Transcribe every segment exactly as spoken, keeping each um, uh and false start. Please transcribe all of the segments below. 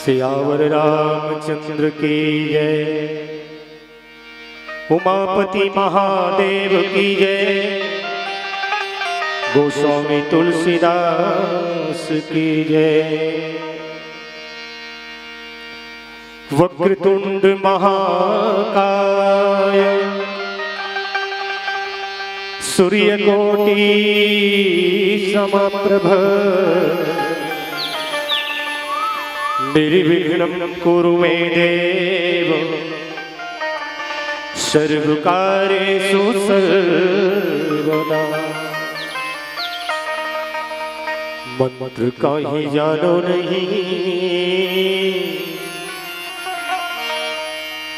सियावर रामचंद्र की जय। उमापति महादेव की जय। गोस्वामी तुलसीदास की जय। वक्रतुंड महाकाय सूर्यकोटि समप्रभ। निर्विघ्नं कुरु मे देव सर्वकार्येषु सर्वदा। मंत्र कहीं जानो नहीं,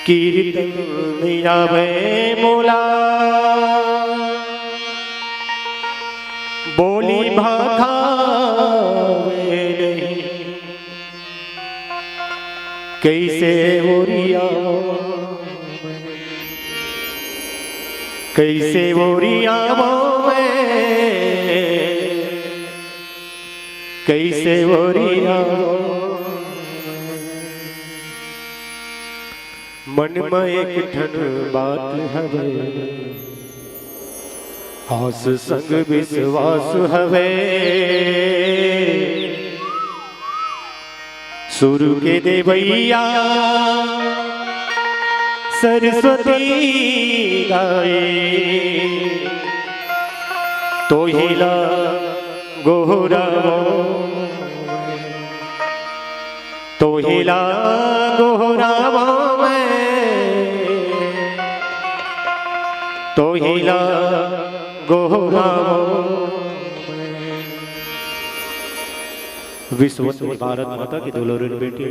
कीर्तन आवे मोला, बोली भाखावे नहीं, कैसे ओरियावो, कैसे ओरियावो मैं, कैसे ओरियावो। मन म एक ठन बात हवे, आस संग विश्वास हवे। सुर के देवैया सरस्वती दाई, तोहिला गोहरावो, तोहिला गोहरावो मैं, तोहिला गोहरावो मैं। विश्ववंदनी भारत माता की दुलारी बेटी,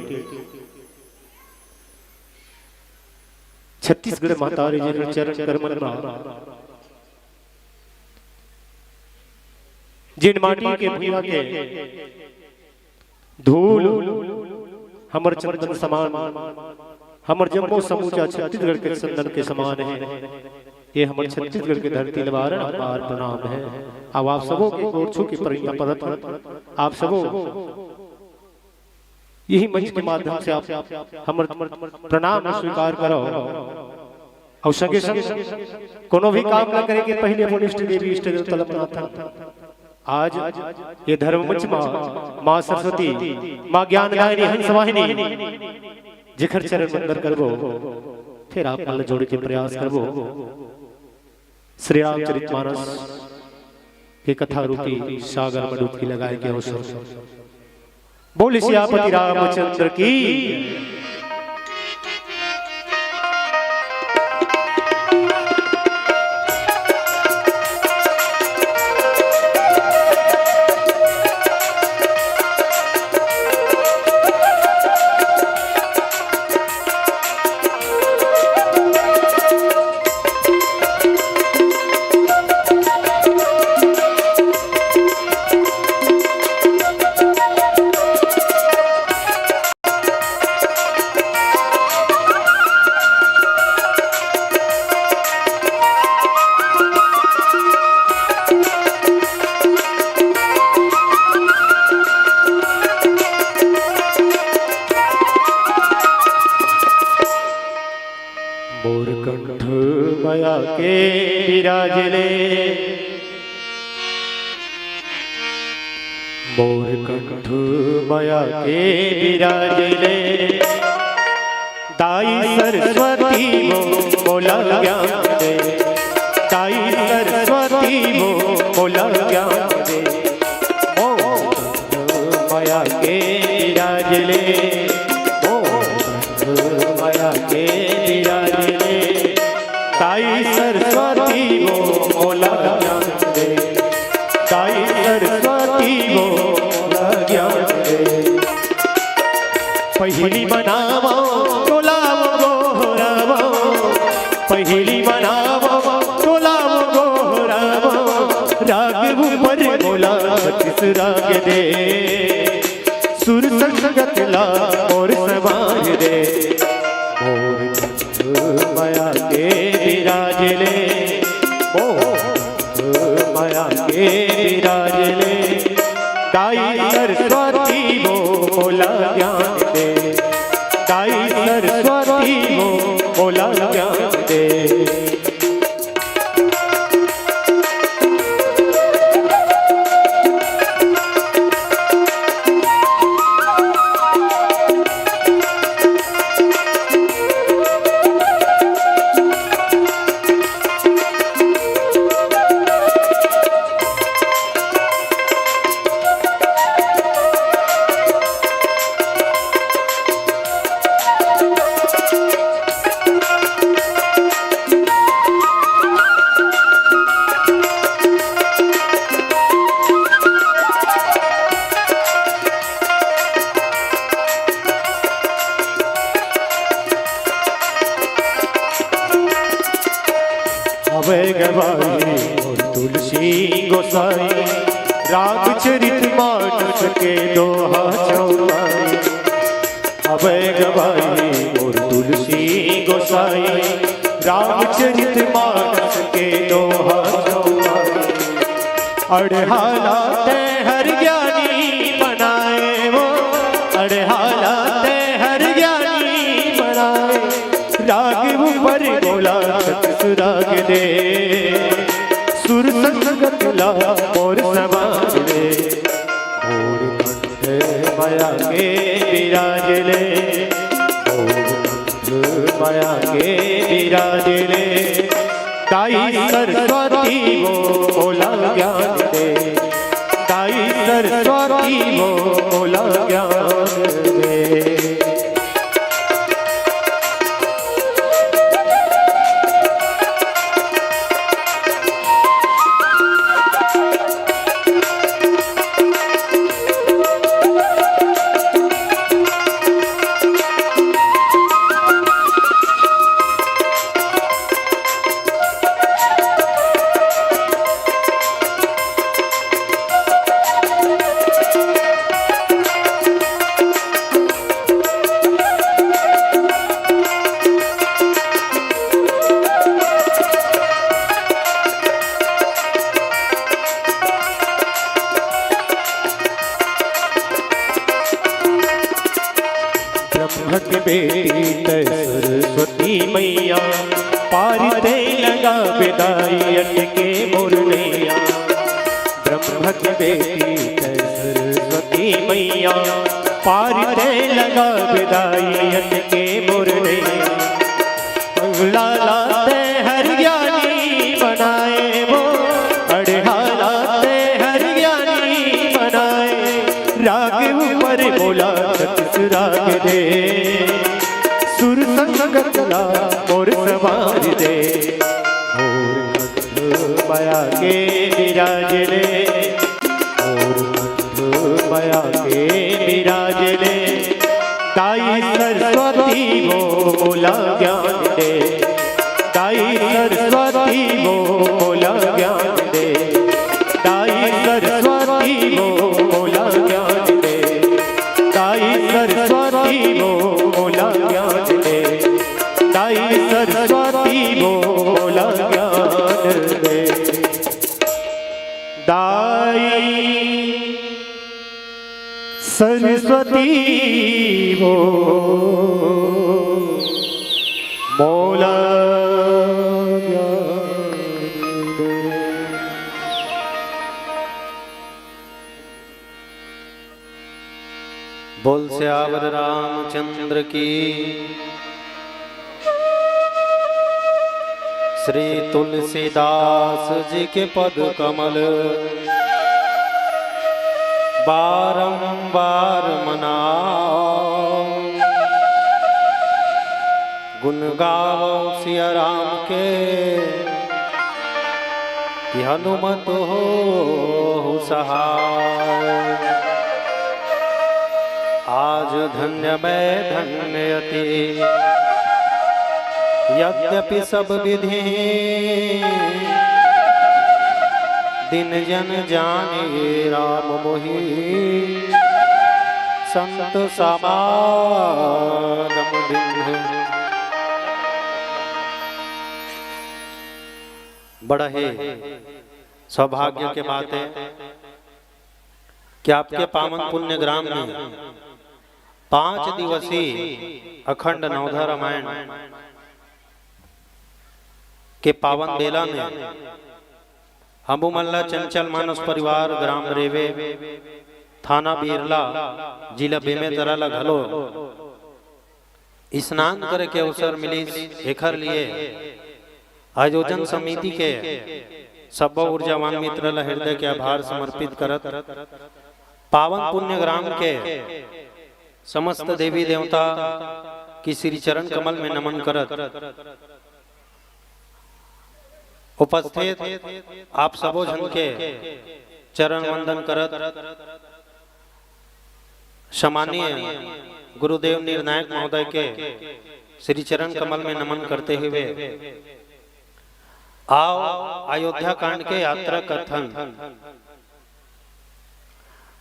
छत्तीसगढ़ महतारी जी के चरण कमल मा जेन माटी के भुइयां के धूल हमर चंदन समान, हमर जम्मो समूचा छत्तीसगढ़ के चंदन के समान हे। ये हमर छत्तीसगढ़ के धरती ल बारंबार प्रणाम हे। अब आप सबो के गोड़ छू के परैया परत हंव। आप सबो यही मंच के माध्यम से आप हमर प्रणाम ल स्वीकार करव। अउ संगे संग कोनो भी काम ल करे के पहले अपन इष्ट देवी, इष्ट देवता ल मनाथन। आज ये धर्म मंच मा माँ सरस्वती, माँ ज्ञानदायिनी, हंस वाहिनी, जेखर चरण वंदन करबो, फिर आप मन ल जोड़े के प्रयास करबो। श्री रामचरित मानस के कथा रूपी सागर में डुबकी लगाए के अवसर। बोल सियापति रामचंद्र की। मोर कंठ मया के बिराजले, मोर कंठ मया के बिराजले। दाई सरस्वती वो मोला ज्ञान दे, दाई सरस्वती वो मोला ज्ञान दे। मोर कंठ मया के बिराजले, मोर कंठ मया के बिराजले। दाई सरस्वती वो मोला ज्ञान दे, दाई सरस्वती वो मोला ज्ञान दे। पहिली मनावो टोला वो गोहरावो, पहिली मनावो टोला वो गोहरावो। राग ऊपर मोला छत्तीस राग दे, सुर संगत ला मोर संवार दे। मोर कंठ मया के बिराजले, मोर कंठ मया के बिराजले। दाई सरस्वती वो मोला ज्ञान दे, अवै गवाही मोर तुलसी गोसाई, रामचरित मानस के दोहा चौपाई। अवै गवाही मोर तुलसी गोसाई, रामचरित मानस के दोहा चौपाई। अड़हाला तै हर ज्ञानी बनाए वो, अड़हाला तै हर ज्ञानी बनाए। राग ऊपर बोला छत्तीस राग दे, सुर संगत ला मोर समाज दे। मोर कंठ माया के विराज ले, मोर कंठ माया के विराज ले। दाई सरस्वती वो मोला ज्ञान दे, दाई सरस्वती वो मोला ज्ञान दे। ब्रह्म के बेटी तै सरस्वती मैया, पार तै लगाबे दाई अटके मोर नैया। ब्रह्म के बेटी तै सरस्वती मैया, पार तै लगाबे दाई अटके मोर नैया। अड़हाला तै हर ज्ञानी बनाए वो, अड़हाला तै हर ज्ञानी बनाए। राग ऊपर बोला छत्तीस राग दे, सुर संगत ला मोर समाज दे। मोर माया के विराज ले, मोर माया के विराज ले। दाई सरस्वती वो मोला ज्ञान दे, दाई सरस्वती वो मोला ज्ञान दे, दाई सरस्वती वो मोला ज्ञान दे, दाई सरस्वती वो मोला ज्ञान दे, दाई सरस्वती वो मोला ज्ञान दे। दाई सरस्वती वो मोला ज्ञान दे। बोल सियावर रामचंद्र की। श्री तुलसीदास जी के पद कमल बारंबार मनाओ। गुण गावो सिया राम के, कि हनुमत होहु सहाय। आज धन्य मैं धन्य अति, यद्यपि सब विधि, दिन जन जानी राम मोहि, संत समागम बिनु। बड़ा ही सौभाग्य के बात है कि आपके पावन पुण्य ग्राम में पांच दिवसीय अखंड नवधा रामायण के पावन बेला में हमू मन ला चंचल मानस परिवार, ग्राम रेवे, थाना बिरला, जिला बेमेतरा ला घलो स्नान करे के अवसर मिलिस। एखर लिए आयोजन समिति के सब्बो ऊर्जावान मित्र ला हृदय के आभार समर्पित करत, पावन पुण्य ग्राम के समस्त देवी देवता की श्री चरण कमल में नमन करत, उपस्थित आप सबो झन के चरण वंदन करत, सम्मानीय गुरुदेव निर्णायक महोदय के श्री चरण कमल में नमन करते हुए, आओ, अयोध्या कांड के यात्रा कथन।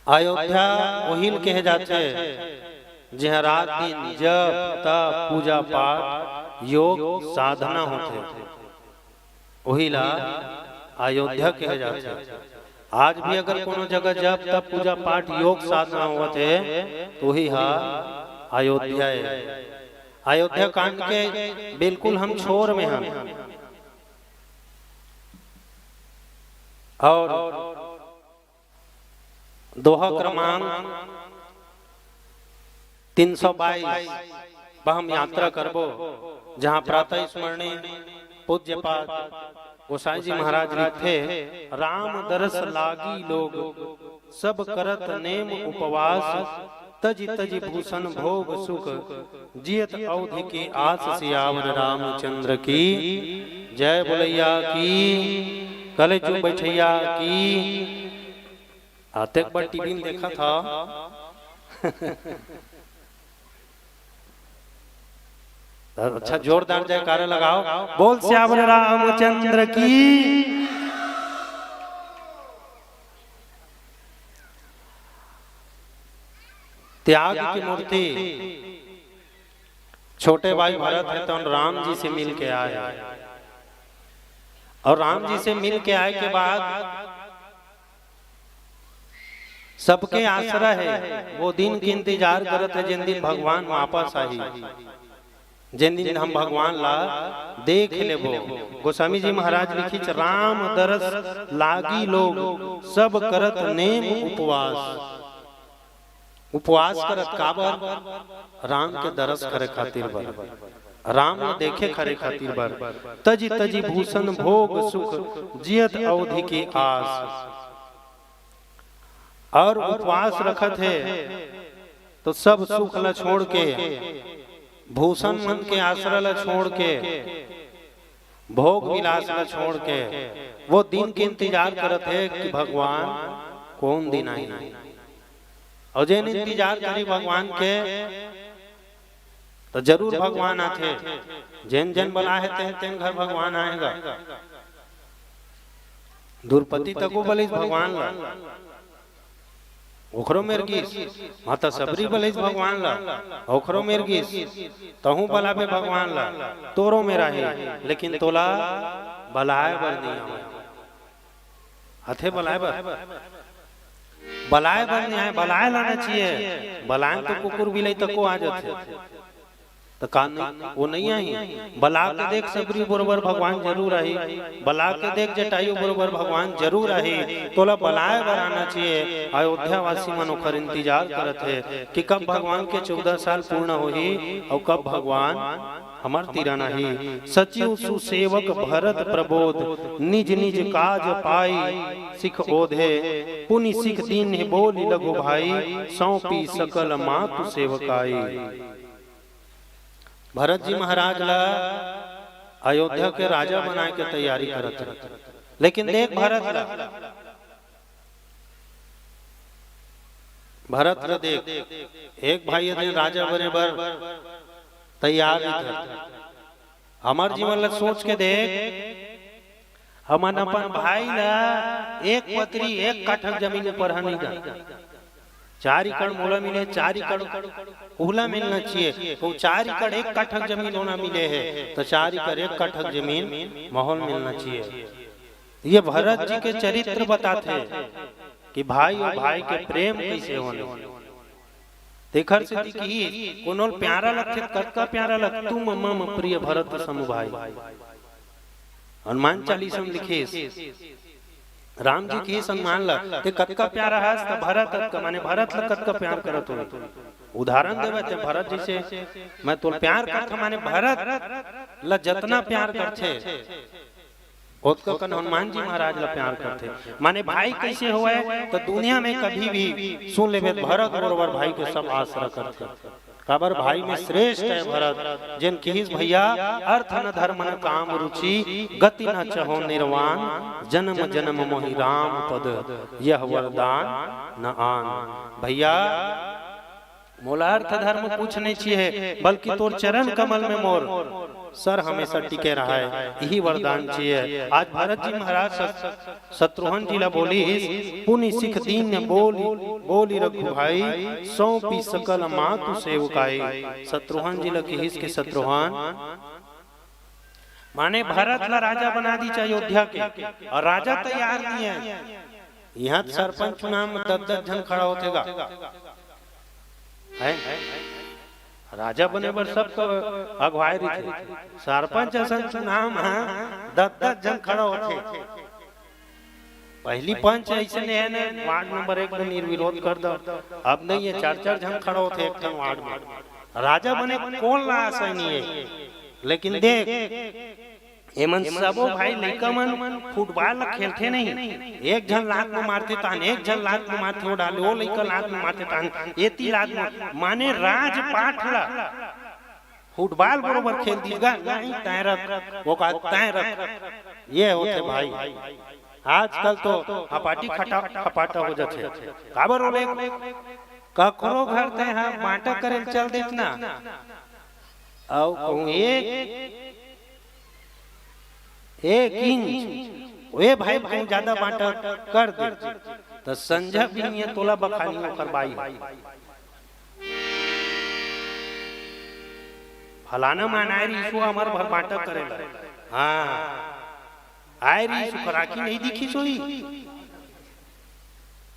अयोध्या ओहिल कहे जाथे, जिहां रात दिन जप, तप, पूजा पाठ, योग, साधना होथे, ओहिला अयोध्या कहे जाथे। आज भी अगर कोनो जगह जप, तप, पूजा पाठ, योग, साधना होवत हे, तो ओही हा अयोध्या हे। अयोध्या कांड के बिल्कुल हम छोर में हन। और दोहा क्रमांक तीन सौ बाईस पर हम यात्रा करबो, जहां प्रातः स्मरणीय पूज्यपाद गोसाई जी महाराज लिखथे, "राम दरस लागी लोग, सब करत नेम उपवास, तजि तजि भूषण भोग सुख, जियत अवधि की आस।" सियावर रामचंद्र की जय। बोलैया की, कले चुप बैठैया की। आते एक बार टीवी में देखा था। अच्छा, जोरदार जयकारा लगाओ, बोल सियावर रामचंद्र की। त्याग की मूर्ति छोटे भाई भरत हे, तो राम जी से मिल के आए, और राम जी से मिल के आए के बाद सबके आसरा हे, वो दिन के इंतजार करत हे, जिन दिन भगवान वापस आही, जिन दिन हम भगवान ला देख लेबो। गोस्वामी जी महाराज लिखिच, "राम दरस लागी लोग, सब करत नेम उपवास।" उपवास करत काबर? राम के दरस करे खातिर बर, राम ला देखे करे खातिर बर। "तजि तजि भूषण भोग सुख, जियत अवधि की आस।" और उपवास रखत हे, तो सब सुख ला छोड़ के, भूषण मन के आसरा ला छोड़ के, भोग विलास ला छोड़ के, वो दिन के इंतजार करत हे कि भगवान कोन दिन आही। और जेन इंतजार करी भगवान के, तो जरूर भगवान आथे। जेन जेन बलाहे तेन तेन घर भगवान आएगा। द्रौपदी तको बलिस भगवान ला, ओखरो मेर गिस। माता सबरी बलिस भगवान ला, ओखरो मेर गिस। तहूं बलाबे भगवान ला, तोरो मेर आही, लेकिन तोला बलाए बर नहीं आवे। आथे बलाए बर? बलाए बर नहीं आए, बलाए लाना चाहिए। बलाए तो कुकुर बिलाई तको आ जाथे। तो का नहीं, वो नहीं आही। बला के देख, सबरी बरोबर भगवान जरूर आही। बला के देख, जटायु बरोबर भगवान जरूर आही। तोला बलाए बर आना चाहिए। अयोध्या वासी मन ओखर इंतजार करत हे कि कब भगवान के चौदह साल पूर्ण होही और कब भगवान हमर तीरन आही। सचिव सुसेवक भरत प्रबोध, निज निज काज पाई सिख ओधे। पुनि सिख दीन्ह बोलि लघु भाई, सौंपी सकल मातु सेवकाई। भरत जी महाराज ला अयोध्या के राजा बनाए के तैयारी करत हे, लेकिन देख भरत ला, भरत ला देख, एक भाई ए दिन राजा बने बर तैयार रहिथे। हमर जीवन ला सोच के देख, हमन अपन भाई ला एक पतरी, एक काठक जमीन ऊपर ह नहीं जान। चार एकड़ मोला मिले, चार एकड़ ओला मिलना चाहिए। तो चार एकड़ एक काठक जमीन ओला मिले हे, तो चार एकड़ एक काठक जमीन महू ल मिलना चाहिए। ये भरत जी के चरित्र बताथे कि भाई और भाई के प्रेम कैसे होना। तेखर सेती किहिस, कोनो ल प्यारा लगथे, कतका प्यारा लग, "तुम मम प्रिय भरत सम भाई।" हनुमान चालीसा म लिखिस, राम जी किहिस हनुमान ल, "ते कतका प्यारा हस, त भरत अतका, माने भरत ल कतका प्यार करत होही।" उदाहरण देवे ते भरत जैसे, "मैं तोल प्यार करथों", माने भरत ल जतना प्यार करथे, ओतका कन हनुमान जी महाराज ला प्यार करथे। माने भाई कैसे होवय, तो दुनिया में कभी भी सुन लेबे, भरत बरोबर भाई के सब आसरा करथे। काबर भाई में श्रेष्ठ हे भरत, जेन किहिस, "भैया, अर्थ न धर्म न काम रुचि, गति न चहो निर्वाण, जन्म जन्म मोहि राम पद, यह वरदान न आन।" भैया, मोला अर्थ धर्म कुछ नहीं चाहिए, बल्कि तोर चरण कमल में मोर सर हमेशा टिके रहय, इही वरदान चिए। आज भरत जी महाराज शत-, शत्रुघ्न जी ला बोलिस, पुनि सिख दीन बोलि, बोलि रघु भाई, सौंपि सकल मातु सेवकाई। शत्रुघ्न जी ला किहिस के शत्रुघ्न, माने भरत ला राजा बना दीस अयोध्या के, अउ राजा तैयार नइ हे। इहाँ त सरपंच चुनाव म दस दस झन खड़ा होथे गा। हे? राजा बने बर सब तो अगुवाए रहिथे। सरपंच असन चुनाव म दस दस झन खड़ा होथे। पहिली पंच अइसने हे न, वार्ड नंबर एक म निर्विरोध कर दव। अब नइ हे, चार चार झन खड़ा होथे एक ठन वार्ड म। राजा बने कोन ला आशय नइ हे। लेकिन देख, एमन सबो भाई लइका मन फुटबॉल ला खेलथे नहीं, एक झन लात म मारथे तहन, एक झन लात म मारथे, ओ डाले, ओ लइका लात म मारथे तहन, एती लात म, माने राजपाट ला फुटबॉल बरोबर खेल दीस गा, नहीं तैं रख, वो का तैं रख, ये होथे भाई। आजकल तो हपाटी खटा, खपाटा हो जाथे। काबर ओले कखरो घर तैं ह बांटा करे ल चल देस ना, अउ कहूँ एक, एक इंच, ए भाई, कहूँ जादा बांटा कर दे, त संझा बिनिया तोला बखानी ओकर बाई। फलाना मान आय रिहिस, हमर भर बांटा करे ला। हाँ, आय रिहिस, ओकर आँखी नइ दिखिस होही।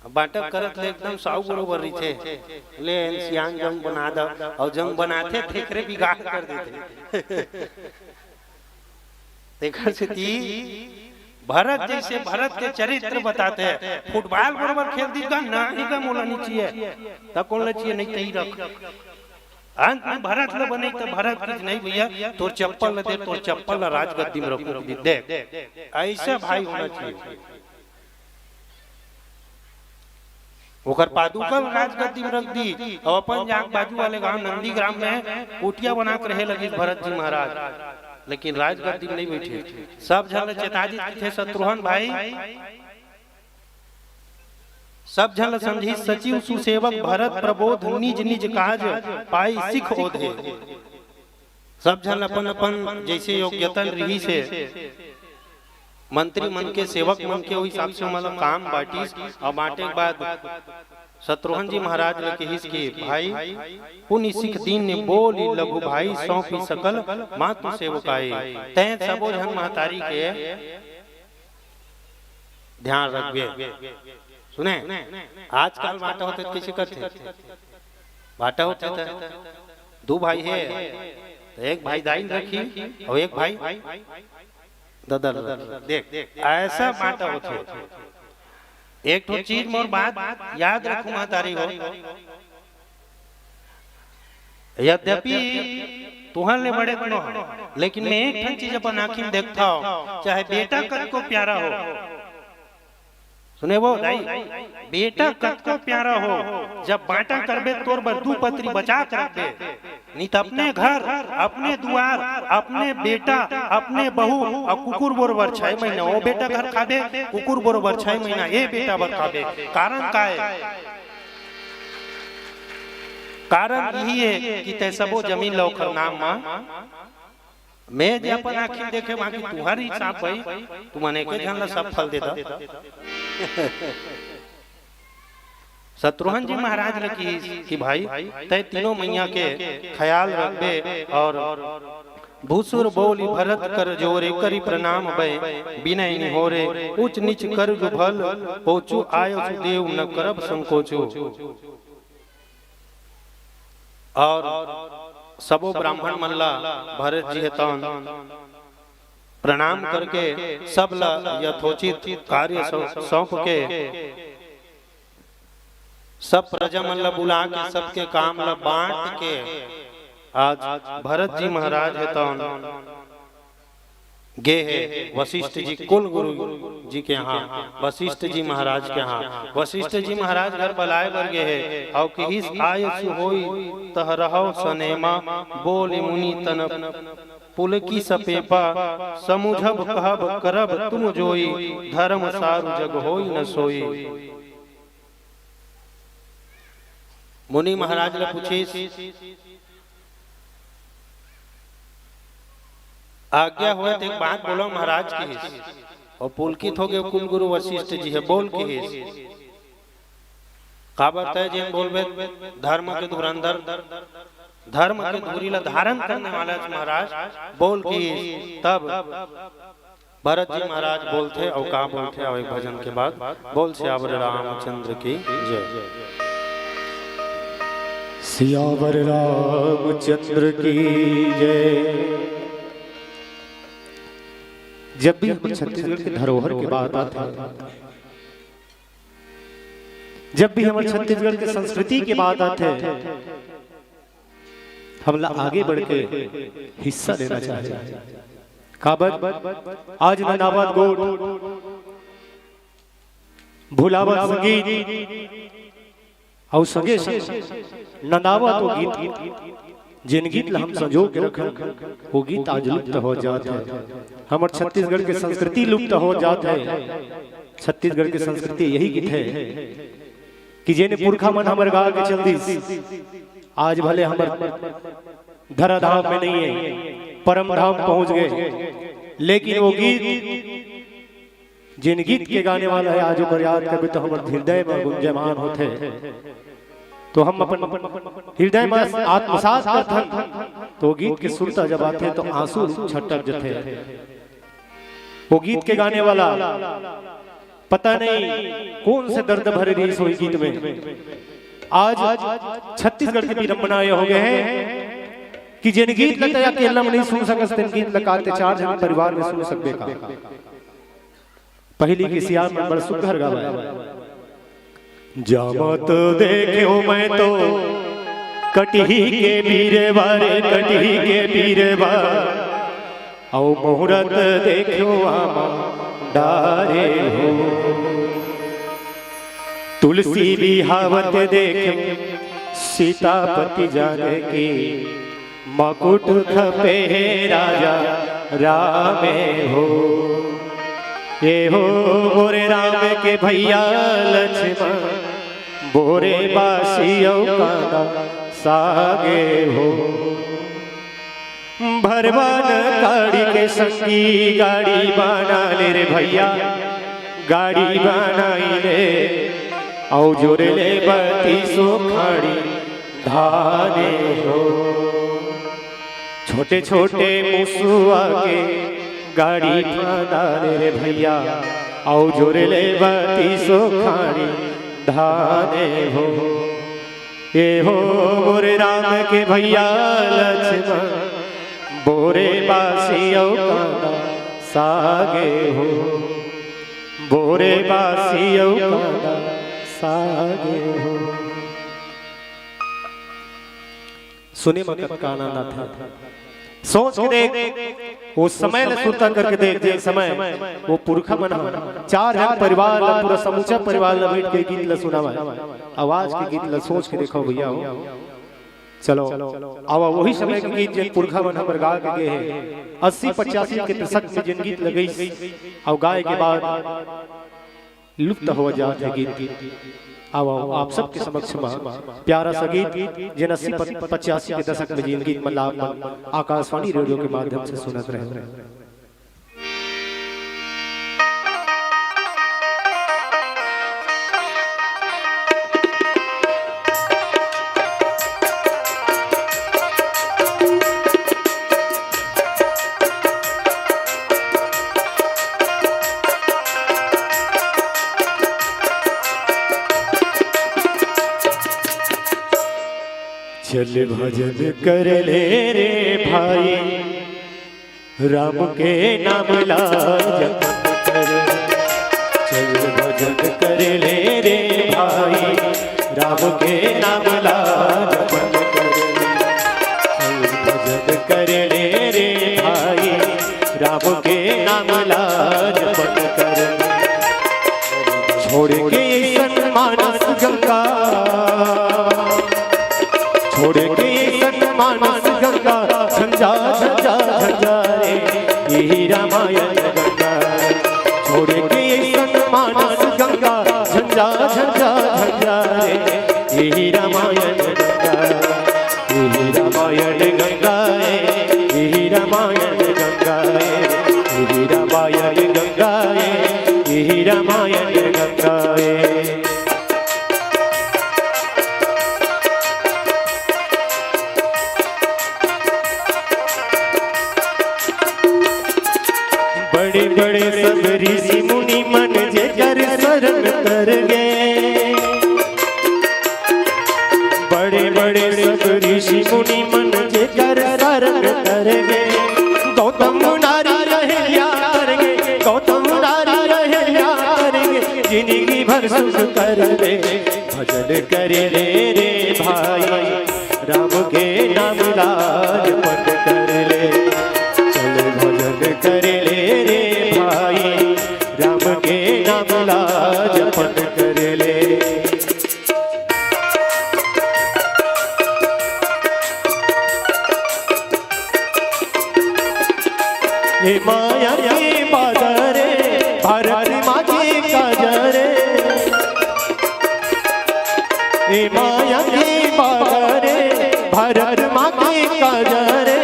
अब बांटा करत ले एकदम साहू बरोबर रहिथे। ले एन सियान जंग बना द, अउ जंग बनाथे तेकरे बिगाड़ कर देथे। तेकर सेती भरत जइसे भरत के चरित्र बताथे, फुटबॉल बरोबर खेल दीस गा, नहीं गा मोला नइ चिए, त कोन ला चिए, नहीं तही रख। अंत म भरत ल बनइस त भरत कहिस, नहीं भइया, तोर चप्पल ल दे, तोर चप्पल ल राजगद्दी म रखूं कहिस। देख, अइसे भाई होना चाहिए। ओकर पादुका ल राजगद्दी म रख दीस, अउ अपन जाके बाजू वाले गांव नंदीग्राम म कुटिया बना के रहे लगिस भरत जी महाराज, लेकिन राजगद्दी म नहीं बइठिस। सब झन ल चेता दीस, कहिथे, शत्रुघ्न भाई, सब झन ल समझिस, सचिव सुसेवक भरत प्रबोध, निज निज काज पाई सिख ओधे। सब झन ल अपन अपन जइसे योग्यता रिहिस हे, मंत्री मन के, सेवक मन के, ओ हिसाब से ओमन ल काम बांटिस। अउ बांटे के बाद शत्रुघ्न जी महाराज ल किहिस कि भाई, पुनि सिख दीन बोलि लघु भाई, सौंपि सकल मातु सेवकाई। तैं सबो झन महतारी के ध्यान रखबे। सुने, आजकल बांटा होथे त कइसे करथे? बांटा होथे त दू भाई हे, त एक भाई दाई ल रखही अउ एक भाई ददा ल रखही। देख, अइसे बांटा होथे। एक ठो चीज मोर बात याद रखहू महतारी हो, यद्यपि तुंहर ले बड़े कोनो हो, लेकिन मैं एक ठन चीज अपन आँखी म देखथंव, चाहे बेटा कतको प्यारा हो, सुने वो दाई, बेटा कतको प्यारा हो, जब बांटा करबे तोर बर दू पतरी बचा के रखबे, नहीं त अपने घर, अपने दुआर, अपने बेटा, अपने बहू अउ कुकुर बरोबर छह महीना, ओ बेटा घर खाबे, कुकुर बरोबर छह महीना ए बेटा बर खाबे। कारण का हे? कारण इही हे कि तैं सबो जमीन ल ओखर नाम म, मैं जे अपन आँखी म देखे, बाकी तुंहर हिसाब भाई, तुमन एके झन ल सब फल दे द। शत्रुघ्न जी महाराज ल किहिस कि भाई, तैं तीनों मइया के ख्याल रखबे अउ भूसुर बोलि भरत कर जोरे, करि प्रणाम बै बिनय निहोरे, ऊँच नीच करजु भल पोचु, आयसु देव न करब संकोचु। अउ सबो ब्राह्मण मन ला भरत जी हे तौन प्रणाम करके सब ला यथोचित कार्य सौ-, सौंप के सब प्रजा मन ला बुला के सबके काम ला बांट के आज भरत जी महाराज हे तौन गे हे वशिष्ठ जी, कुल गुरु जी के यहाँ, वशिष्ठ जी महाराज के यहाँ। वशिष्ठ जी महाराज घर बलाए बर गे हे, अउ किहिस, आयसु होई तह रहव सनेमा, बोले मुनि तन पुलकिस पेपा, समुझब कहब करब तुम जोई, धरम सारु जग होई न सोई। मुनि महाराज ल पूछिस, आज्ञा होय त एक बात बोलव महाराज, किहिस। अउ पुलकित होगे कुल गुरु वशिष्ठ जी ह, बोल, किहिस। काबर तैं जेन बोलबे, धर्म के धुरंधर, धर्म के धुरी ला धारण करने वाला महाराज, बोल, किहिस। तब भरत जी महाराज बोलथे, अउ का बोलथे, अउ एक भजन के बाद। बोल सियावर रामचंद्र की जय। सियावर रामचंद्र की जय। जब भी हमर छत्तीसगढ़ के धरोहर के बात आथे, जब भी हमर छत्तीसगढ़ के संस्कृति के बात आथे, हमला आगे बढ़ के हिस्सा लेना चाहिए। काबर आज नंदावत गोठ, भुलावत संगीत, अउ संगे संग नंदावत वो गीत, जेन गीत ला हम संजो के रखन, वो गीत आज लुप्त हो जात हे। हमर छत्तीसगढ़ के संस्कृति लुप्त हो जात हे। छत्तीसगढ़ के संस्कृति यही गीत हे कि जेन पुरखा मन हमर गा के चल दिस, आज भले हमर धराधाम में नहीं है, परम धाम पहुंच गए, लेकिन वो गीत, जिन गीत के गाने वाला है, आज ओकर याद करबे तो हमर हृदय में गुंजयमान होथे। तो हम अपन हृदय में आत्मसात करथन, तो गीत के सुरता जब आथे तो आंसू छटक जथे। वो गीत के गाने वाला पता नहीं कौन से दर्द भरे रहिस होही गीत में। आज छत्तीसगढ़ के विडंबना ये हो गए हैं कि जेन गीत ला तैं अकेल्ला में नहीं सुन सकस, तेन गीत ला का तैं चार झन परिवार में सुन सकबे का? पहिली के सियान मन बड़ सुघर गावय। जामत देखेंव मैं तो कटही के बीरवा रे, कटही के बीरवा, अउ मुहूर्त देखेंव आमा डारे हो। तुलसी बिहावत देखेंव सीतापति जानकी, मकुट खपे हे राजा रामे हो। ये हो मोरे राम के भैया लक्ष्मण, बोरे बासी अउ कांदा सागे हो। भरवान काड़ी के संगी गाड़ी बना ले रे भैया, गाड़ी बनाई ले, अउ जोरे ले बत्तीसो खाड़ी धाने हो। छोटे छोटे मुसुआ के गाड़ी फांदा ले रे भैया, अउ जोरे ले बत्तीसो खाड़ी धाने हो। ये हो मोरे राम के भैया लक्ष्मण, बोरे बासी अउ कांदा सागे हो, बोरे बासी अउ कांदा सागे हो। सुने म कतका आनंद आथे। सोच के देख, वो समय ल सुरता करके देख, जे समय वो पुरखा मन ह चार झन परिवार ल, पूरा समूचा परिवार ल बैठ के गीत ल सुनावय। आवाज के गीत ल सोच के देखव भैया हो। चलो, आवा वही समय के गीत जेन पुरखा मन हमर गा के गे हे। अस्सी पचासी के दशक में जेन गीत लगइस, अउ गाय के बाद लुप्त होवत जात हे गीत। आवा आप सबके समक्ष म प्यारा सा गीत, जेन अस्सी प-, पचासी के दशक में जेन गीत मन ला आप मन आकाशवाणी रेडियो के माध्यम से सुनत रहे। चल भजन कर ले रे भाई, राम के नाम ला जपन कर। चल भजन कर ले रे भाई, राम के नाम ला जपन कर। चल भजन कर ले रे भाई, राम के नाम ला जपन कर। छोड़ के संग मानस गंगा, छोड़ के संग मानस गंगा, झंझा झंझा झंझा रे, यही रामायण गंगा। छोड़ के संग मानस गंगा, झंझा झंझा झंझा रे, यही रामायण गंगा। यही रामायण गंगा है, यही रामायण गंगा। बड़े बड़े सब ऋषि मुनि मन जेकर शरण कर गे। बड़े बड़े सब ऋषि मुनि मन जेकर शरण कर गे। गौतम नारी रहे या कर गे, गौतम नारी रहे या कर गे, जिंदगी भर सुख कर गे। भजन कर ले रे भाई, राम के नाम ला जपन कर ले। चल भजन कर ले रे भाई, राम के नाम ला जपन कर ले। ये माया के बाजार रे, भारत माँ के काजा रे। ये माया के बाजार रे, भारत माँ के काजा रे।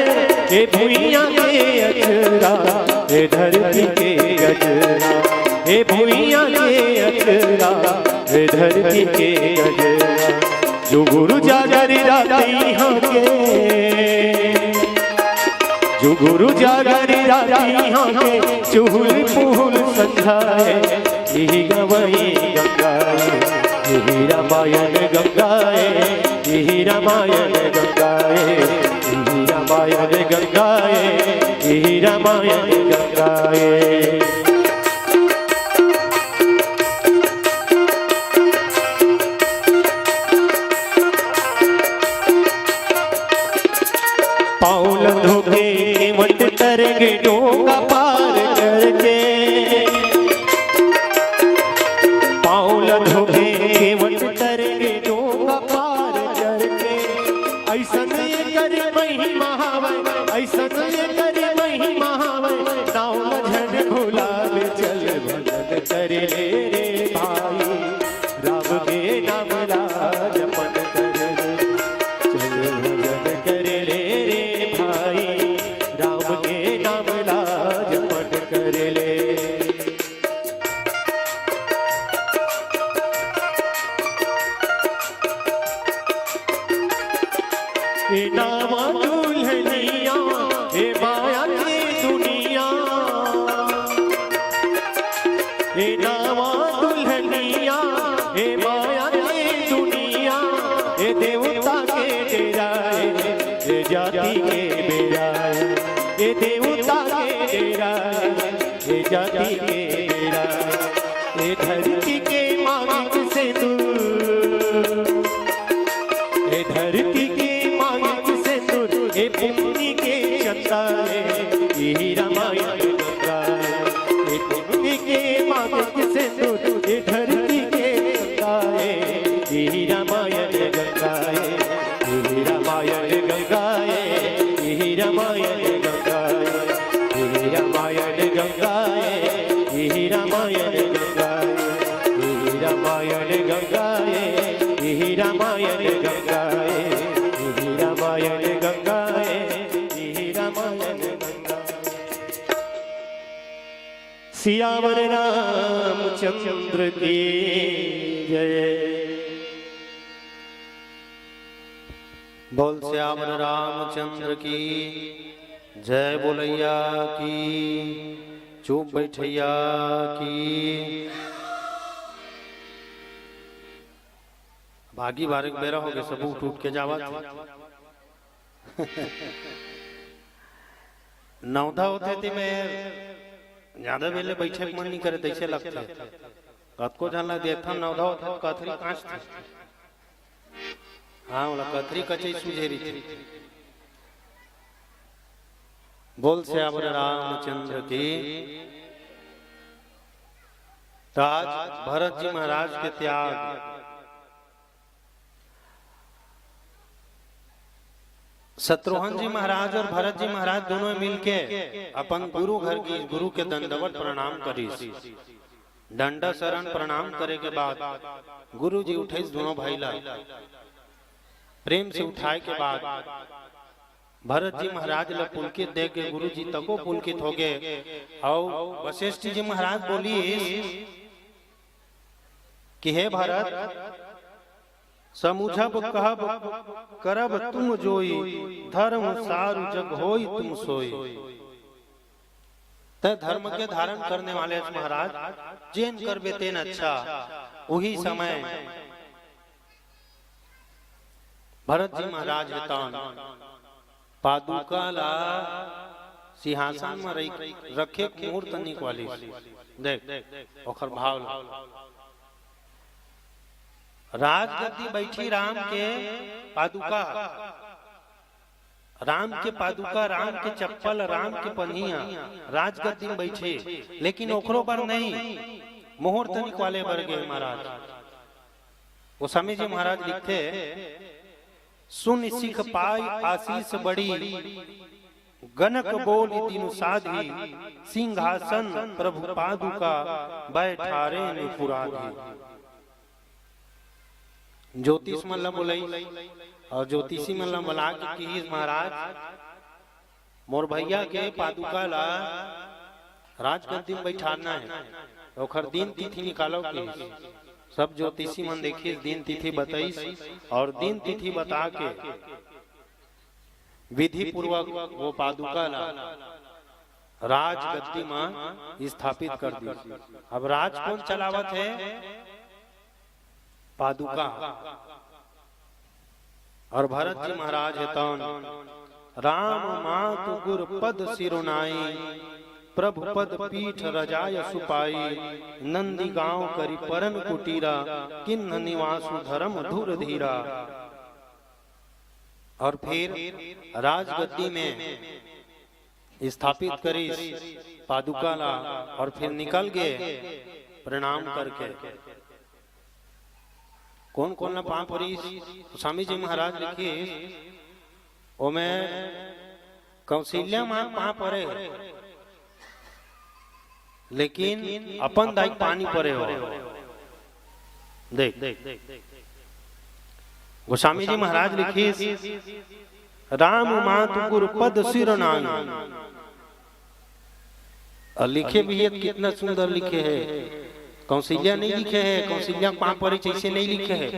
ये भुइयां के अचरा, ये धरती के गजरा। ये भुइयां के अचरा, ये धरती के गजरा। जुगुरु जागर रात इहाँ के, जुगुरु जागर रात इहाँ के, चुहुल पुहुल संझा ए, इही गवई गंगा ए, इही रामायण गंगा ए, इही रामायण गंगा ए, इही रामायण गंगा ए, इही रामायण गंगा ए। पाँव ल धोके केवट तरंग डोंगा पार करके, पाँव ल धोके केवट तरंग डोंगा पार करके। अइसन एकर महिमा हावय, अइसन एकर महिमा हावय, नाव ल झन भुलावे। चल भजन कर ले रे भाई, राम के नाम ला जपन कर ले। चल भजन कर ले रे भाई, राम के नाम ला जपन कर ले। ए नावा दुल्हनिया, ए माया के दुनिया। ए नावा दुल्हनिया, ए माया के दुनिया। ए देवता के डेरा ए, ए जाति के बेरा ए। ए देवता के डेरा ए, ए जाति के डेरा ए। ए धरती के मांग से दूर, ए धरती के मांग से दूर, ए पुण्य के चंदा ए, इही रामायण गंगा ए। ए पुण्य के मांग से दूर, ए धरती के चंदा ए, इही रामायण गंगा ए, इही रामायण गंगा ए, इही रामायण गंगा ए, इही रामायण गंगा ए, इही रामायण गंगा ए, इही रामायण गंगा ए, इही रामायण गंगा ए, इही रामायण गंगा ए, इही रामायण गंगा ए। सियावर रामचंद्र की जय। बोल सियावर रामचंद्र की जय। बोलैया की, चुप बैठैया की। भागी बारे के बेरा हो गए, सब उठ उठ के जावत। नवधा होथे ते में ज्यादा बेले बैठे के मन नहीं करे, तैसे लगथे। कतको झन ला देखथन, नवधा होथे त कथरी कांचथे। हाँ, ओला कथरी कचई सूझे रहिथे। बोल सियावर रामचंद्र की। त आज भरत जी महाराज के त्याग, शत्रुघ्न जी महाराज और भरत जी महाराज दोनों मिलके अपन गुरु घर की, गुरु के दंडवत प्रणाम करिस। डंडा शरण प्रणाम करे के बाद गुरु जी उठेस दोनों भाई ला, प्रेम से उठाए के बाद भरत जी महाराज ला पुलकित देख के गुरु जी तको पुलकित हो गए। और वशिष्ठ जी महाराज बोलिस कि हे भरत, समुझब कहब करब तुम जोई, धर्म सारु जग होई तुम सोई। त धर्म के धारण करने वाले महाराज, जेन करबे तेन अच्छा। उही समय भरत जी महाराज हे तौन पादुका ला सिंहासन म रख-, रखे के मुहूर्त निकवालिस। देख, ओखर भाव ला। राजगद्दी बैठी राम के पादुका, राम के पादुका, राम के चप्पल, राम के पनिया, राजगद्दी में बैठे, लेकिन ओखरो बर नहीं, मुहूर्त निकवाले बर गे महाराज। गोस्वामी जी महाराज लिखथे, सुनि सिख पाइ आसीस बड़ी, गनक बोलि दीनु साधि, सिंहासन प्रभु पादुका, बैठारे निपुराधि। ज्योतिष मन ला बोलइस अउ ज्योतिषी मन ला बला के किहिस, महाराज, मोर भैया के पादुका ला राजगद्दी में बैठारना हे, ओखर दिन तिथि निकालव किहिस। सब ज्योतिषी मन देखिस, दिन तिथि बतइस अउ दिन तिथि बता के विधि पूर्वक वो पादुका ला राजगद्दी म स्थापित कर दिस। अब राज कोन चलावत हे? पादुका। अउ भरत जी महाराज हे तौन, राम मातु गुर पद सिरुनाई, प्रभु पद पीठ रजाय सुपाई, नंदी गांव करि परन कुटीरा, किन्ह निवासु धरम धुर धीरा। अउ फिर राजगद्दी में स्थापित करिस पादुका ला अउ फिर निकल गे प्रणाम करके। कोन कोन ला पाँव परिस? स्वामी जी महाराज लिखिस, ओमे कौशल्या माँ पाँव परे हे, लेकिन अपन दाई पाँव नइ परे हो। देख, गोस्वामी जी महाराज लिखिस, राम मातु गुर पद सिर नाई। अउ लिखे भी हे, कितना सुंदर लिखे हे। कौशल्या नइ लिखे हे, कौशल्या पाँव परे जइसे नइ लिखे हे।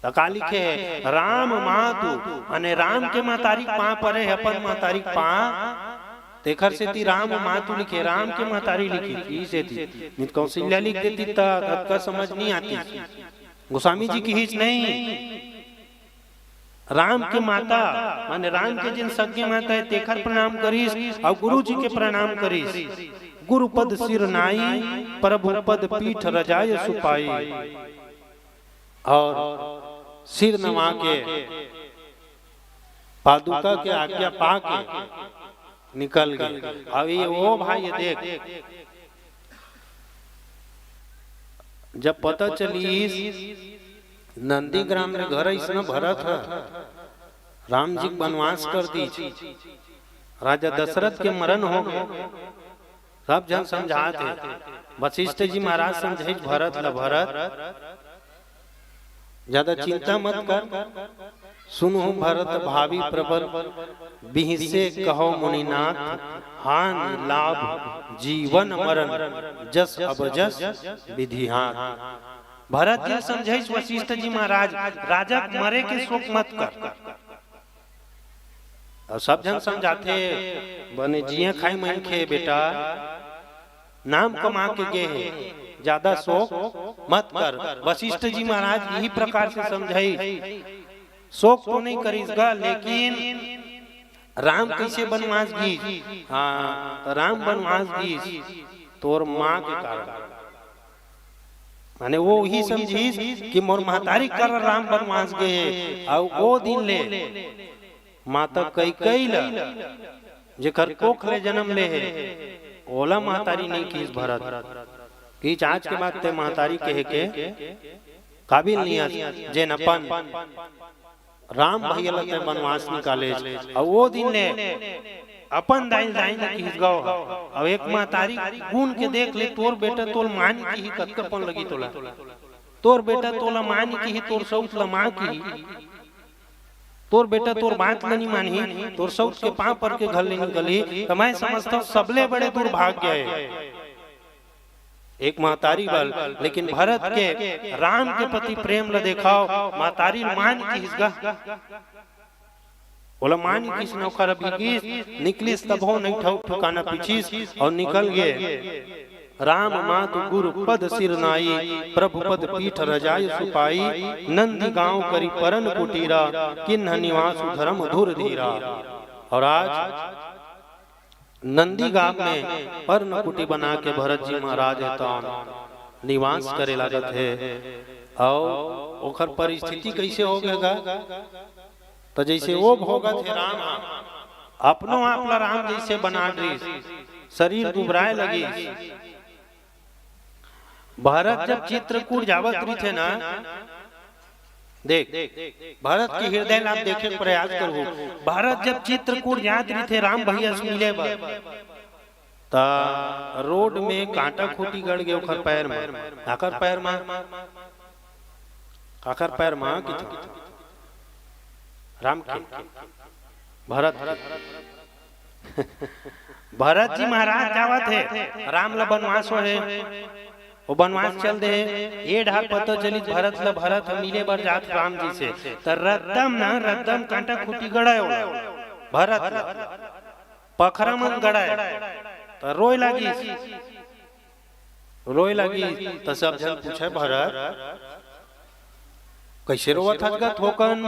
त का लिखे हे? राम मातु, माने राम के महतारी पाँव परे हे, अपन महतारी पाँव, तेखर सेती राम मातु लिखे, राम के महतारी लिखे, इही सेती। नइ त कौशल्या लिख देती त अतका समझ नइ आतिस। गोस्वामी जी किहिस नहीं, राम के माता, माने राम के जेन सगे माता हे, तेखर प्रणाम करिस अउ गुरु जी के प्रणाम करिस। गुरु पद सिर नाई, प्रभु पद पीठ रजाय सुपाई। अउ सिर नवा के पादुका के आज्ञा पा के निकल गे। अब ये वो भाई, ये देख, जब पता चलिस नंदीग्राम ले घर अइस न भरत ह, राम जी के बनवास कर दीस, राजा दशरथ के मरन हो गे, सब झन समझात हे। वशिष्ठ जी महाराज समझाइस भरत ल, भरत, ज्यादा चिंता मत कर, सुनहु भरत भावी प्रबल, बिहसे कहो मुनिनाथ, हानि लाभ जीवन मरण, जस अब जस विधि हाथ। भरत जी समझाइस वशिष्ठ जी महाराज, राजा के मरे के शोक मत कर। अउ सब झन समझाथे, बने जिए खाए मनखे बेटा, नाम कमा के गे हे, ज्यादा शोक मत कर। वशिष्ठ जी महाराज इही प्रकार से समझाइस, शोक तो नइ करिस गा, लेकिन राम कइसे बनवास गीस? हाँ, त राम बनवास गीस तोर माँ के कारण। माने वो उही समझिस कि मोर महतारी के कारण राम बनवास गे हे, अउ वो दिन ले माता कैकेयी ला, जेकर कोख ले जन्म ले हे, ओला महतारी नइ किहिस भरत। किहिस आज के बाद ते महतारी कहे के काबिल नइ हस, जेन अपन राम भैया ला ते बनवास निकालेस। अउ वो दिन ले अपन दाई ल दाई नइ किहिस गा। अउ एक महतारी गुन के देख ले, तोर बेटा तोला माँ नइ किही, कतका पन लगही तोला। तोर बेटा तोला माँ नइ किही, तोर सउत ला माँ किही। तोर बेटा तोर बात ल नइ मानही, तोर सउत के पाँव पर के घर ले निकलही, त मैं समझथंव सबले बड़े दुर्भाग्य हे एक महतारी बर। लेकिन भरत के राम के प्रति प्रेम ल देखव, महतारी ल माँ नइ किहिस गा। ओला मानी किस नौकर अभी किस निकलिस तभो नहीं ठौ ठिकाना पीछिस और निकल गए। राम मातु गुरु पद सिर नाई, प्रभु पद पीठ रजाय सुपाई। नंदी गांव करी परन कुटीरा, किन्ह निवासु धर्म धुर धीरा। और आज नंदी गांव में पर्ण कुटी बना के भरत जी महाराज हे तौन निवास करे लागत हे। और ओखर परिस्थिति कैसे हो गएगा? तो जैसे वो भोगत हे राम ह, अपनो आप ला राम जैसे बना डरिस, शरीर दुबराए लगिस। भरत जब चित्रकूट जावत रहिथे ना, देख, भरत के हृदय ला आप देखे के प्रयास करहू। भरत जब चित्रकूट जात रहिथे राम भैया से मिले बर, त रोड में कांटा खूंटी गड़ गे ओखर पैर में। काकर पैर में? काकर पैर में कि राम के? भरत के। भरत जी महाराज जावत हे, राम ला बनवास हो हे, वो बनवास चल दे हे। ये ढाल पता चलिस भरत ला, भरत ह मिले बर जात राम जी से, त रद्दम ना रद्दम कांटा खूंटी गड़ाय ओला, भरत ला पखरा मन गड़ाय, त रोय लागिस, रोय लागिस। त सब झन पूछे, भरत, कैसे रोवत हस गा? थोकन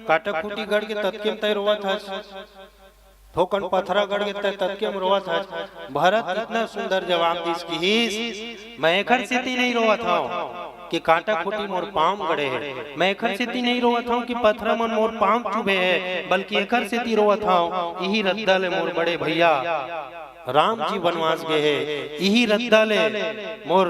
कांटा खूंटी गड़ के ततके म तय रोवत हस, थोकन पथरा गड़ के तय ततके म रोवत हस। भरत इतना सुंदर जवाब दिस, किहिस, मैं एखर सेती नहीं रोवत हंव कि कांटा खूंटी मोर पांव म गड़े हे, मैं एखर सेती नहीं रोवत हंव कि पथरा मन मोर पांव म चुभे हे, बल्कि एखर सेती रोवत हंव, इही रद्दा ले मोर बड़े भैया राम जी बनवास गे हे, इही रद्दा ले मोर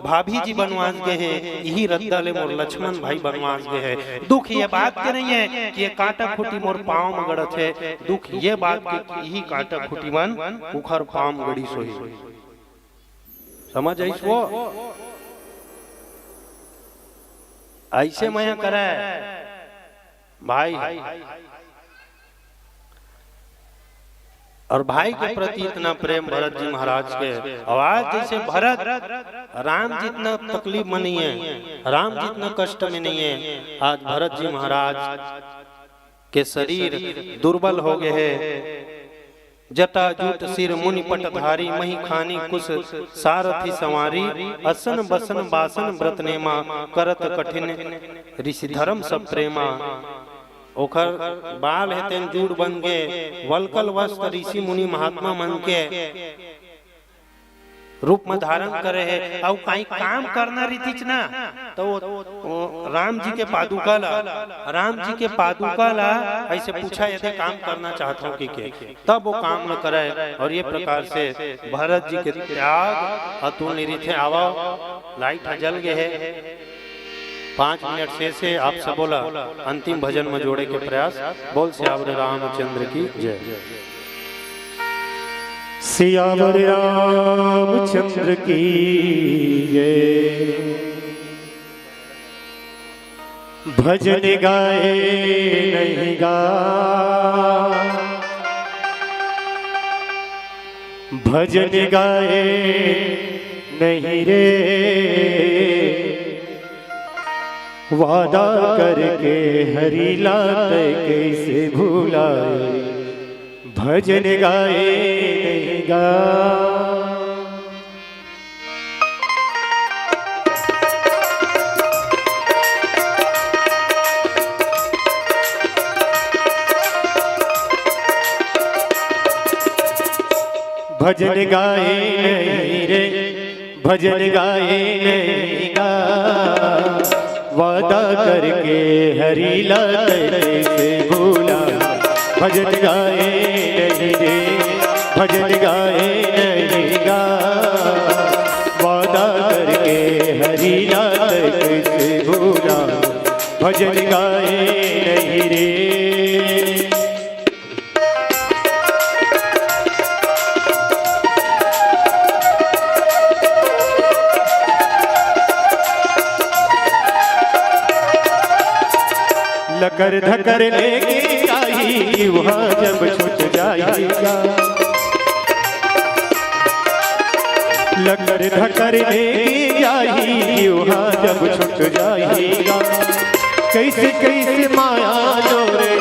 भाभी जी बनवास गे हे, इही रद्दा ले मोर लक्ष्मण भाई बनवास गे हे। दुख ये बात के नहीं है कि ये कांटा खूंटी मोर पांव म गड़त हे, दुख ये बात के कि इही कांटा खूंटी मन उखर पांव म गड़िस होही। समझ आइस वो? ऐसे मया करे भाई। और भाई के प्रति इतना प्रेम भरत जी महाराज के। और आज जैसे भरत राम जितना तकलीफ में नहीं है, राम जितना कष्ट में नहीं है, आज भरत जी महाराज के शरीर दुर्बल हो गए है। जटा जूट सिर मुनि पटधारी, मही खानी कुश सारथि संवारी। असन बसन बासन ब्रत नेमा, करत कठिन ऋषि धर्म सब प्रेमा। ओखर बाल हे तेन जूड़ बन गे, वलकल वस्त्र ऋषि मुनि महात्मा मन के रूप में धारण करे हे। अउ काई काम करना रीतिच ना, तो वो, वो राम जी के पादुका ला, राम जी के पादुका ला ऐसे पूछा, यदि काम करना चाहत हो कि के, तब वो काम न करे। और ये प्रकार से भरत जी के त्याग अतुलनीय रीथे। आवो, लाइट ह जल गे हे। पाँच मिनट शेष हे, आप सबो ला अंतिम भजन में जोड़े के प्रयास। बोल सियावर रामचंद्र की जय। सियावर रामचंद्र की जय। भजन गाए नहीं गा, भजन गाए नहीं रे, वादा करके हरि ला तैं कैसे भुलाए। भजन गाए नहीं गा। भजन गाए नहीं रे, भजन गाए नहीं गा। वादा करके हरि ला तैं कैसे भुलाए। भजन गाए नहीं रे, भजन गाए नहीं गा। वादा करके हरि ला तैं कैसे भुलाए। भजन गाए नहीं रे। लकर धकर लेके आही, वहाँ जब छूट जाएगा। लकर धकर लेके आही, वहाँ जब छूट जाएगा। कैसे कैसे माया जोरे,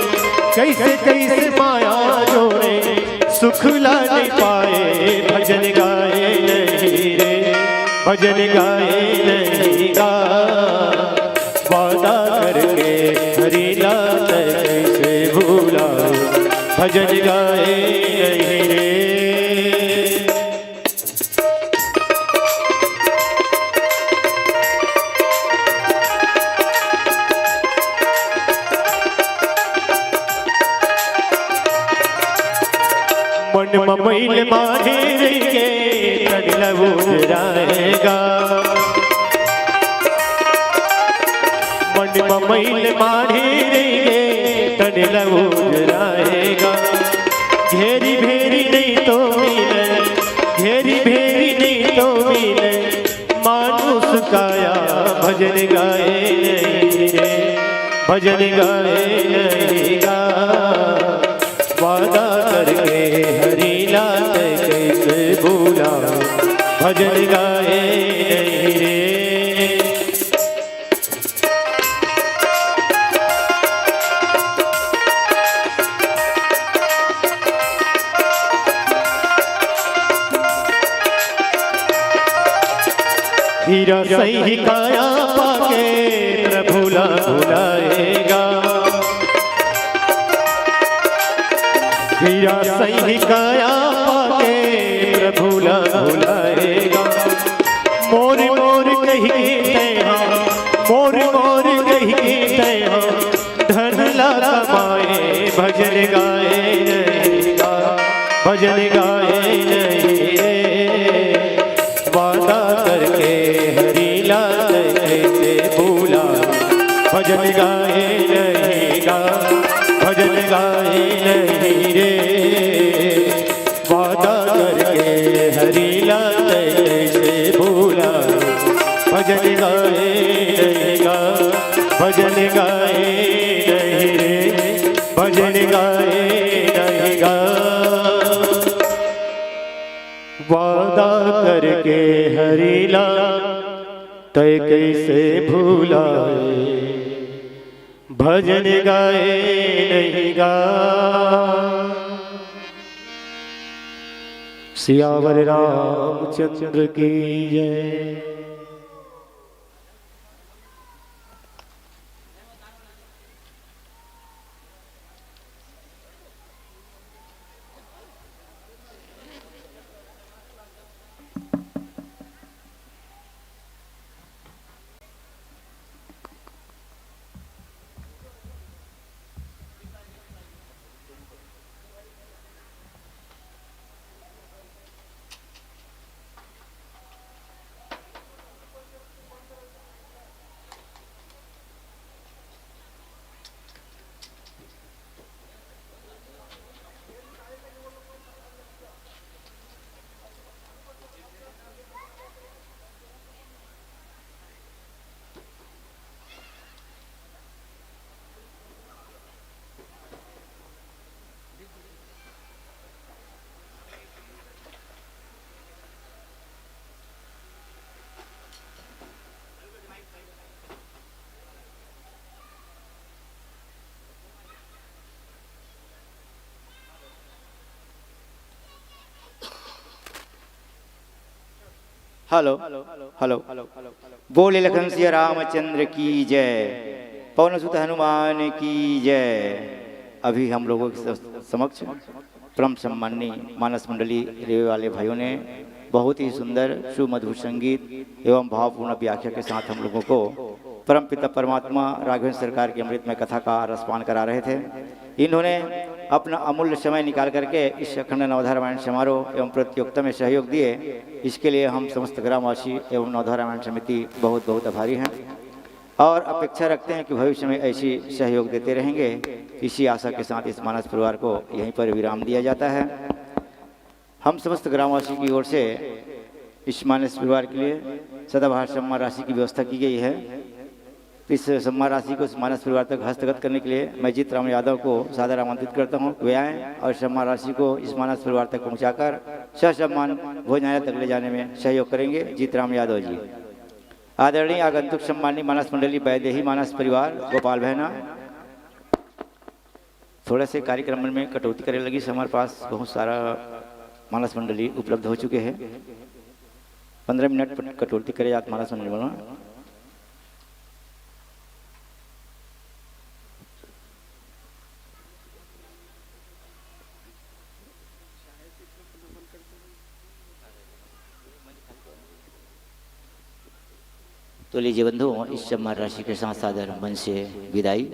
कैसे कैसे माया जोड़े, सुख ला नहीं पाए, भजन गाए नहीं रे, भजन गाए नहीं गा। वादा करके हरि ला तैं कैसे भूला, भजन गाए नहीं रे। मन म मइल माढ़े रहिगे, तन ल उजराएगा। मन म मइल माढ़े रहिगे, तन ल उजराएगा। घेरी भेरी नहीं तो मिले, घेरी भेरी नहीं तो मिले, मानुष काया भजन गाए नहीं रे, भजन गाए नहीं गा। वादा करके हरि ला तैं कैसे भूला, भजन गाए नहीं रे। हीरा सही काया पाके प्रभु ला भुलाएगा। हीरा सही काया पाके प्रभु ला भुलाएगा। मोर मोर कहि के तैं हा, मोर मोर कहि के तैं हा, धन ला कमाए भजन गाए नहीं गा, भजन गाए नहीं रे। वादा करके हरि ला तैं कैसे भूला, भजन गाए नहीं गा, भजन गाए नहीं रे। वादा करके हरि ला तैं कैसे भूला, भजन गाए नहीं गा, भजन गाए नहीं रे, भजन गाए नहीं गा। वादा करके हरि ला तैं कैसे भूला, भजन गाए नहीं गा। सियावर रामचंद्र की जय। Hello, hello. बोले लखन सिया रामचंद्र की जय, पवन सुत हनुमान की जय। अभी हम लोगों के स-, समक्ष परम सम्माननीय मानस मंडली रेवे वाले भाइयों ने बहुत ही सुंदर सुमधुर संगीत एवं भावपूर्ण व्याख्या के साथ हम लोगों को परम पिता परमात्मा राघवेंद्र सरकार की अमृतमय कथा का रसपान करा रहे थे। इन्होंने अपना अमूल्य समय निकाल करके इस अखंड नवधा रामायण समारोह एवं प्रतियोगिता में सहयोग दिए, इसके लिए हम समस्त ग्रामवासी एवं नवधा रामायण समिति बहुत बहुत आभारी हैं और अपेक्षा रखते हैं कि भविष्य में ऐसी सहयोग देते रहेंगे। इसी आशा के साथ इस मानस परिवार को यहीं पर विराम दिया जाता है। हम समस्त ग्रामवासी की ओर से इस मानस परिवार के लिए सदाबहार सम्मान राशि की व्यवस्था की गई है। इस सम्मान राशि को इस मानस परिवार तक हस्तगत करने के लिए मैं जीत राम यादव को सादर आमंत्रित करता हूँ। वे आएं और सम्मान राशि को इस मानस परिवार तक पहुँचाकर ससम्मान भोजनालय तक ले जाने में सहयोग करेंगे। जीत राम यादव जी। आदरणीय आगंतुक सम्माननीय मानस मंडली बैदेही मानस परिवार गोपाल बहना। थोड़ा से कार्यक्रम में कटौती करे लगी, हमारे पास बहुत सारा मानस मंडली उपलब्ध हो चुके हैं। पंद्रह मिनट कटौती करे जात मानस मंडली वाला। तो लीजिए बंधुओं, इस सम्मान राशि के साथ सादर मंच से विदाई।